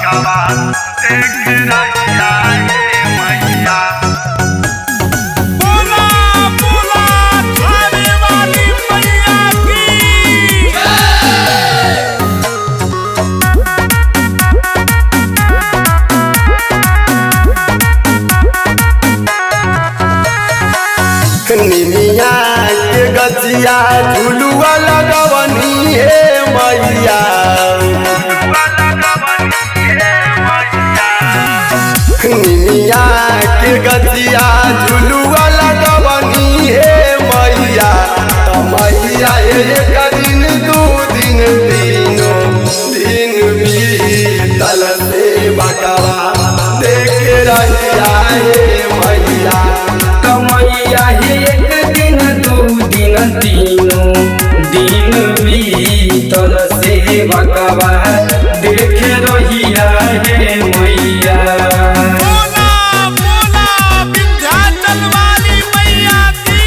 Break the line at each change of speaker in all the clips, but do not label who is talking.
बकवा देख रहिया हे मैया।
बोला बोला थाने वाली मैया की।
निमिया के गचिया झुलुआ लगवनी हे मैया। निमिया के गचिया झुलुआ लगवनी हे मैया। त मैया एक दिन दू दिन तीनों दिन बीतल से बकवा देख रहिया हे मैया।
मैया एक दिन दू दिन तीनों दिन बीतल से बकवा देख रहिया हे मैया।
बोला बोला विंध्याचल वाली मैया की।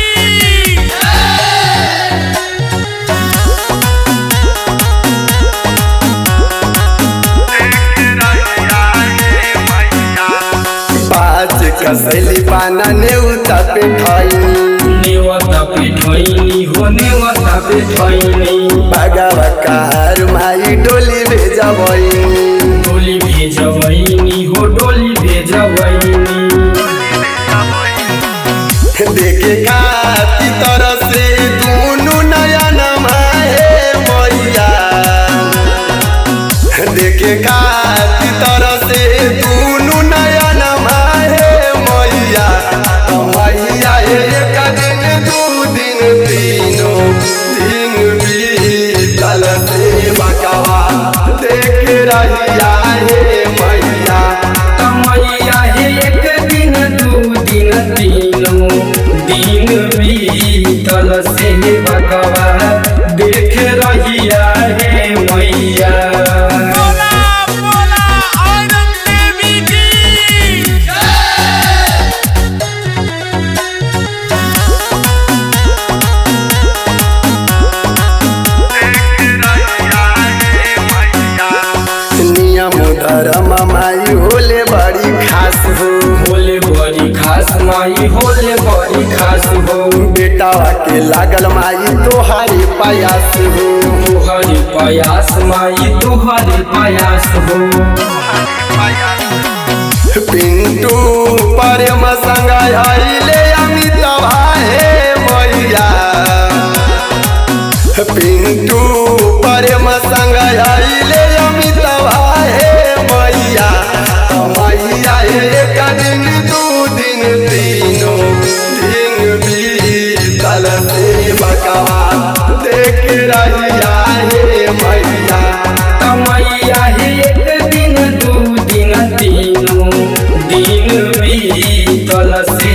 देख रहिया हे मैया।
पाँच कसैली पाना नेउता पे खैनी,
नेवता पे ठैनी हो नेवता पे ठैनी।
बगवा कार माई डोली भेजबैनी।
डोली भेजबैनी हो डोली भेजबैनी।
देखे खाती तरह से दुनू नयन हे मैया। देखे खाती तरह से दुनू नयन हे मैया। मैया एक दिन दू दिन तीनों दिन बीतल से बकवा देख रहिया हे मैया।
मैया एक दिन दू दिन तीनों दिन बीतल से बकवा देख रहिया हे मैया।
बोला बोला आनंद देवी की।
देख रहिया हे मैया।
नियम धर्म माई होले बड़ी खास हो,
होले बड़ी खास माई होले बड़ी खास हो।
बेटावा के लागल माई तोहारी पायास हो।
तोहरी प्रयास माई तोहरी प्रयास हो।
पिंटू प्रेम संग आइले अमित भाई मैया। पिंटू प्रेम संग आइले अमित भाई मैया। मैया एक दिन दू दिन तीनों दिन बीतल से बकवा देख रहिया हे मैया।
मैया एक दिन दू दिन तीनों दिन बीतल से।